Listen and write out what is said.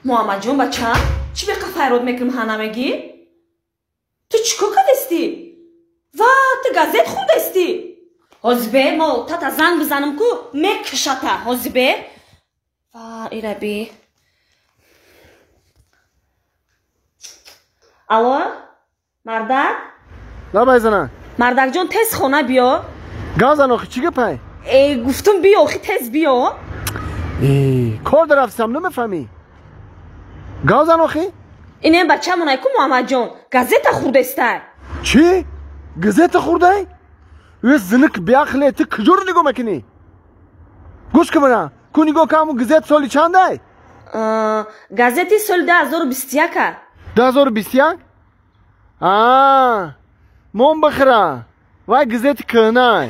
Муҳаммадҷон, бача, чӣ беқа файрод мекунем, ҳа намегӣ? Ту чӣ кор кардасти? Ва, ту газет хундасти? Ҳозибе, мо тата занг бизанам ку, мекушата, ҳозибе. Ва, ираби. Алло, мардак? Лабай, зана. Мардакҷон, тез хона биё. Гап зан, охи, чӣ гапай? Э, гуфтум биё, охи, тез биё. Э, кор дарафтам, намефаҳмӣ? Гап зан, охи. Инем бачамонай ку, Муҳаммадҷон, газета хурдестай. Чӣ? Газета хурдай? Э, зиник беақле, ту куҷоро нигоҳ мекунӣ? Гӯш кун мана, ку нигоҳ кун, ҳамун газет соли чандай? Газети соли 2021-а. 2021? А, мон бихӯра, вай газети кӯҳнай.